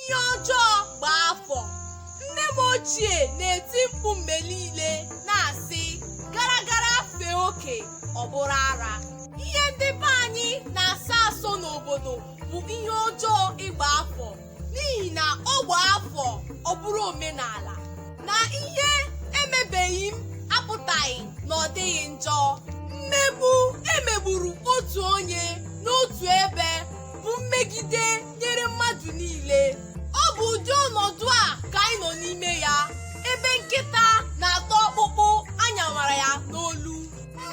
Ihe ọjọọ gbaa afọ. Nne m ochie na-eti mkpu mgbe niile na-asị, gara gara fee oke, ọ bụrụ ara. Ihe ndị be anyị na-asọ asọ n'obodo bụ ihe ọjọọ ịgba afọ, n'ihi na ọ gbaa afọ, ọ bụrụ omenala. Na ihe emebeghị m apụtaghị na ọ dịghị njọ. Mmegbu emegburu otu onye n'otu ebe bụ mmegide nyere mmadụ niile. Ọ bụ ụdị ọnọdụ a ka anyị nọ n'ime ya, ebe nkịta na-ata ọkpụkpụ anyawara ya n'olu.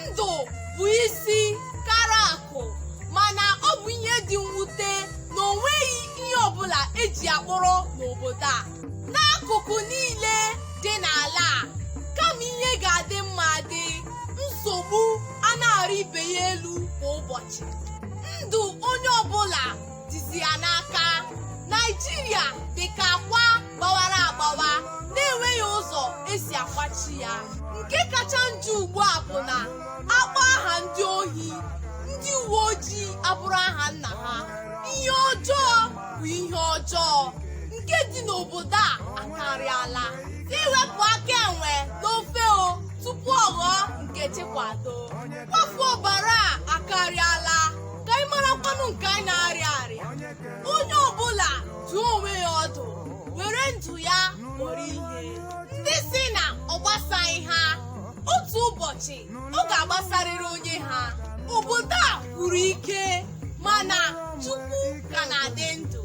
Ndụ bụ isi kara akụ, mana ọ bụ ihe dị mwute na o nweghị ihe ọbụla eji akpọrọ n'obodo a. N'akụkụ niile dị n'ala a, kama ihe ga-adị mma dị, nsogbu a na-arị ibe ya elu kwa ụbọchị. Ndụ onye ọbụla dịzi ya n'aka. Naijiria dị ka akwa gbawara agbawa na-enweghị ụzọ esi akwachi ya. Nke kacha njọ ugbu a bụ na akpọ aha ndị ohi, ndị uwe ojii abụrụ aha nna ha. Ihe ọjọọ bụ ihe ọjọọ nke dị n'obodo a akarịala. Iwepụ aka enwe n'ofe o tupu ọ ghọọ nke chikwado. Mkpafu ọbara a akarịala. Ka anyị marakwanụ nke anyị na-arịa arịa. Onye ọbụla dụọ onwe ya ọdụ, were ndụ ya kpọrọ ihe. Ndị si na ọ gbasaghị ha, otu ụbọchị ọ ga-agbasarịrị onye ha. Obodo a kwuru ike, mana Chukwu ka na-adị ndụ.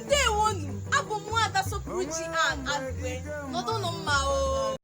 Ndewonu. Abụ m Nwaada Sọpụrụchi Ann Alukwe. Nọdụnụ mma o.